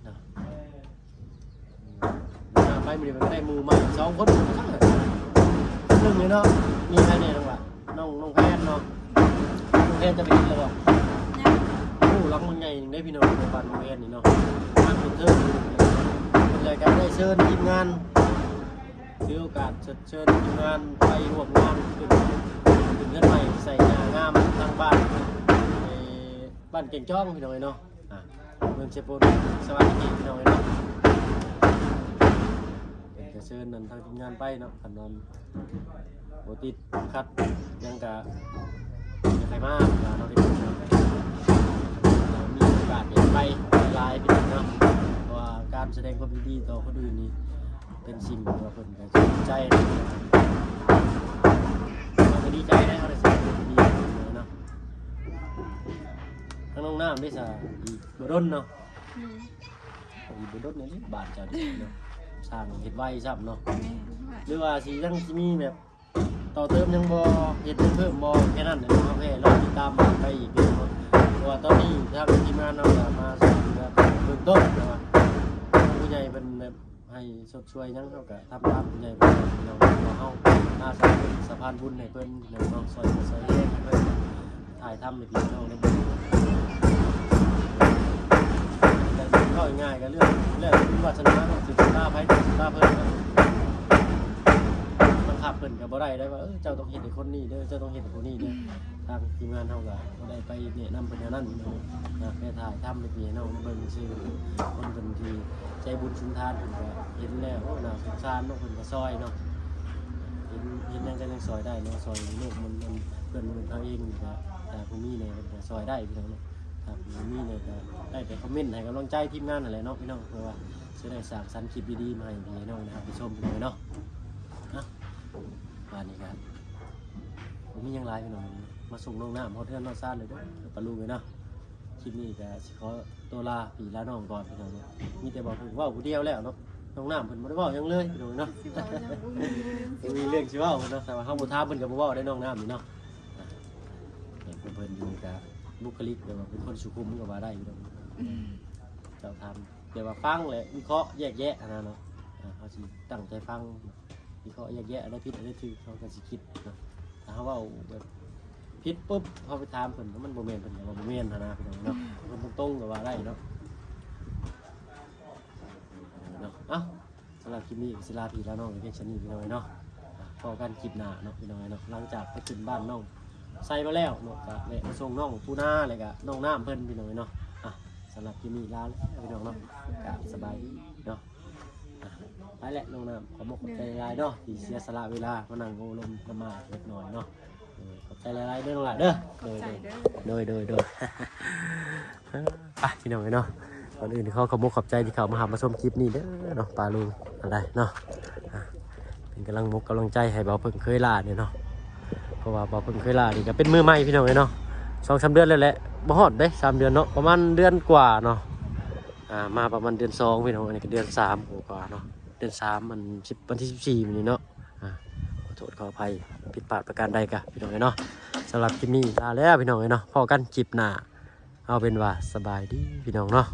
ເນາະ ໄປມື້ນີ້ມັນກໍໄດ້ໝູ່ໃໝ່ສອງຄົນ ຄົນໜຶ່ງນີ້ເນາະ ມີໃຜແດ່ນ້ອງຫຼ້າ ນ້ອງ ນ້ອງແພນເນາະ ນ້ອງແພນຈະໄປກິນແລ້ວບໍ່ ຍັງ ໂອ້ ຫຼັງມັນໃຫຍ່ໜຶ່ງເດ້ພີ່ນ້ອງ ບ້ານນ້ອງແພນນີ້ເນາະ ທາງເທິງ ແລ້ວກໍໄດ້ເຊີນທີມງານ ຖືໂອກາດເຊີນທີມງານໄປຮ່ວມງານ ຂຶ້ນ ຂຶ້ນເຮືອນໃໝ່ໃສ່ຫຍ້າງາມທາງບ້ານ ເອີ ບ້ານແກ່ງຈອງພີ່ນ້ອງເອີຍເນາະ ອ່າ ເມືອງເຊໂປນ ສະຫວັນນະເຂດ ພີ່ນ້ອງເອີຍເນາະ ເພິ່ນກະເຊີນນັ້ນທາງທີມງານໄປເນາະ ຄັນວ່າບໍ່ຕິດຂັດຫຍັງກະຢາກໃຫ້ມາ ວ່າເນາະ ພີ່ນ້ອງເນາະ ມີໂອກາດໄດ້ໄປຫຼາຍໆ ພີ່ນ້ອງເນາະ ເພາະວ່າການສະແດງຄວາມຍິນດີຕໍ່ຄົນອື່ນນີ້ ເປັນສິ່ງທີ່ວ່າເພິ່ນກະດີໃຈ ເຮົາກະດີໃຈເດ້ ເຮົາໄດ້ສະແດງຄວາມຍິນດີເນາະ. ນ້ອງນ້ຳເດ້ຊະ ອີກບໍ່ດົນເນາະ. ອືມ ອີກບໍ່ດົນນີ້ບາດເຈົ້າເດ້ເນາະ ສ້າງເຮັດໄວຊ້ຳເນາະ. ແມ່ນ ຫຼືວ່າຊິຍັງຊິມີແບບຕໍ່ເຕີມຫຍັງບໍ່ ເຮັດຫຍັງເພີ່ມບໍ່ ແຄ່ນັ້ນແຫຼະເນາະ. ໂອເຄ ລໍຕິດຕາມກັນໄປອີກເນາະ ເພາະວ່າຕອນນີ້ທາງທີມງານເຮົາກະມາຊ່ວຍເຫຼືອເບື້ອງຕົ້ນນະ ຜູ້ໃຫຍ່ເພິ່ນແບບ ໃຫ້ຊົດຊ່ວຍຫຍັງ ເຮົາກະທຳຕາມຜູ້ໃຫຍ່ເພິ່ນເນາະ. ເຮົາອາສາເປັນສະພານບຸນໃຫ້ເພິ່ນເນາະ ຊ່ອຍເຫຼືອຊ່ອຍແຮງໃຫ້ເພິ່ນ ຖ່າຍທຳໃຫ້ພີ່ນ້ອງໄດ້ເບິ່ງ. ແຕ່ເວົ້າງ່າຍໆ ກະເລື່ອງແລ້ວແຕ່ບຸນວາສະໜາເນາະ ສິສະຕາໃຜສິສະຕາເພິ່ນເນາະ. ບັງຄັບເພິ່ນກະບໍ່ໄດ້ເດ້ວ່າ ເອີ ເຈົ້າຕ້ອງເຮັດໃຫ້ຄົນນີ້ເດີ ເຈົ້າຕ້ອງເຮັດໃຫ້ຜູ້ນີ້ເດີ. ທາງທີມງານເຮົາກະບໍ່ໄດ້ໄປແນະນຳເພິ່ນແນວນັ້ນເນາະ ໄປຖ່າຍທຳໃຫ້ພີ່ໃຫ້ນ້ອງເບິ່ງຊື່ໆ. ຄົນເພິ່ນທີ່ໃຈບຸນສຸນທານ ເພິ່ນກະເຫັນແລ້ວ ໂອ້ ໜ້າສົງສານເນາະ ເພິ່ນກະຊ່ອຍເນາະ. ເຫັນ ເຫັນຫຍັງກະຍັງຊ່ອຍໄດ້ເນາະ ຊ່ອຍໂລກມັນ ມັນເພື່ອນມະນຸດເຮົາເອງກະ ຖ້າຜູ້ມີແດ່ເພິ່ນກະຊ່ອຍໄດ້ພີ່ນ້ອງເນາະ. ຖ້າຜູ້ມີແດ່ກະໄດ້ແຕ່ຄອມເມັນໃຫ້ກຳລັງໃຈທີມງານຫັ້ນແຫຼະເນາະພີ່ນ້ອງ ເພື່ອວ່າຊິໄດ້ສ້າງສັນຄລິບດີໆມາໃຫ້ພີ່ໃຫ້ນ້ອງໄດ້ຮັບໄດ້ຊົມພີ່ນ້ອງເນາະ. ອ່ະ ບາດນີ້ກະ ບໍ່ມີຫຍັງຫຼາຍພີ່ນ້ອງ ມາສົ່ງນ້ອງນ້ຳຮອດເຮືອນຮອດຊານເລີຍເດີປ້າລຸງເອີຍເນາະ. ຄລິບນີ້ກະຊິຂໍຕົວລາພີ່ລານ້ອງກ່ອນພີ່ນ້ອງເນາະ. ມີແຕ່ເວົ້າເພິ່ນເວົ້າຜູ້ດຽວແລ້ວເນາະ ນ້ອງນ້ຳເພິ່ນບໍ່ໄດ້ເວົ້າຫຍັງເລີຍພີ່ນ້ອງເນາະ. ຊິເວົ້າຫຍັງ ບໍ່ມີເລື່ອງຊິເວົ້າ ບໍ່ມີເລື່ອງຊິເວົ້າເນາະ ແຕ່ວ່າເຮົາບໍ່ຖາມເພິ່ນກະບໍ່ເວົ້າໄດ້ນ້ອງນ້ຳນີ້ເນາະ. ອ່າ ເຫັນເພິ່ນຢູ່ກະບຸກຄະລິກແບບວ່າເປັນຄົນສຸຂຸມກະວ່າໄດ້ພີ່ນ້ອງ. ອືມ ເຈົ້າຖາມແບບວ່າຟັງແລະວິເຄາະແຍກແຍະຫັ້ນນະເນາະ. ອ່າ ເຮົາຊິຕັ້ງໃຈຟັງ ວິເຄາະແຍກແຍະອັນໃດຜິດອັນໃດຖືກ ເຮົາກະຊິຄິດເນາະ. ຖ້າເຮົາເວົ້າແບບຜິດປຸບ ເຮົາໄປຖາມເພິ່ນ ມັນບໍ່ແມ່ນ ເພິ່ນກະວ່າບໍ່ແມ່ນຫັ້ນນະພີ່ນ້ອງເນາະ. ເວົ້າຕົງໆກະວ່າໄດ້ເນາະ ເນາະ. ເອົ້າ ສຳລັບຄລິບນີ້ກະຊິລາພີ່ລານ້ອງໄປພຽງສ່ຳນີ້ພີ່ນ້ອງເນາະ. ພໍ້ກັນຄລິບໜ້າເນາະພີ່ນ້ອງເນາະ. ຫຼັງຈາກໄປຂຶ້ນບ້ານນ້ອງໄຊມາແລ້ວເນາະ ກະແວະມາສົ່ງນ້ອງປູນາ ແລະກະນ້ອງນ້ຳເພິ່ນພີ່ນ້ອງເນາະ. ອ່ະ ສຳລັບຄລິບນີ້ລາແລ້ວພີ່ນ້ອງເນາະ ກະສະບາຍດີເນາະ. ອ່ະ ໄປແຫຼະນ້ອງນ້ຳ ຂອບມຸກຂອບໃຈຫຼາຍເນາະ ທີ່ເສຍສະຫຼະເວລາມານັ່ງໂອ້ລົມນຳມາຈັກໜ້ອຍເນາະ. ເອີ ຂອບໃຈຫຼາຍໆເດີນ້ອງຫຼ້າເດີ. ຂອບໃຈເດີ. ໂດຍ ໂດຍ ໂດຍ ໂດຍ. ໄປພີ່ນ້ອງເອີຍເນາະ ກ່ອນອື່ນຂໍຂອບມຸກຂອບໃຈທີ່ເຂົ້າມາຮັບມາຊົມຄລິບນີ້ເດີເນາະ ປ້າລຸງ ອັນໃດເນາະ. ອ່າ ເປັນກຳລັງມຸກກຳລັງໃຈໃຫ້ບ່າວເພິ່ງເຄີຍຫຼ້ານີ້ເນາະ ເພາະວ່າບ່າວເພິ່ງເຄີຍຫຼ້ານີ້ກະເປັນມືໃໝ່ພີ່ນ້ອງເອີຍເນາະ. ສອງສາມເດືອນແລ້ວແຫຼະ ບໍ່ຮອດເດ້ສາມເດືອນເນາະ ປະມານເດືອນກວ່າເນາະ. ອ່າ ມາປະມານເດືອນສອງພີ່ນ້ອງ ອັນນີ້ກະເດືອນສາມກວ່າເນາະ ເດືອນສາມ ມັນສິບ ວັນທີສິບສີ່ມື້ນີ້ເນາະ. ອ່າ ຂໍໂທດຂໍອະໄພ ຜິດພາດປະການໃດກະພີ່ນ້ອງເອີຍເນາະ. ສຳລັບຄລິບນີ້ລາແລ້ວພີ່ນ້ອງເອີຍເນາະ ພໍ້ກັນຄລິບໜ້າ. ເອົາເປັນວ່າສະບາຍດີພີ່ນ້ອງເນາະ.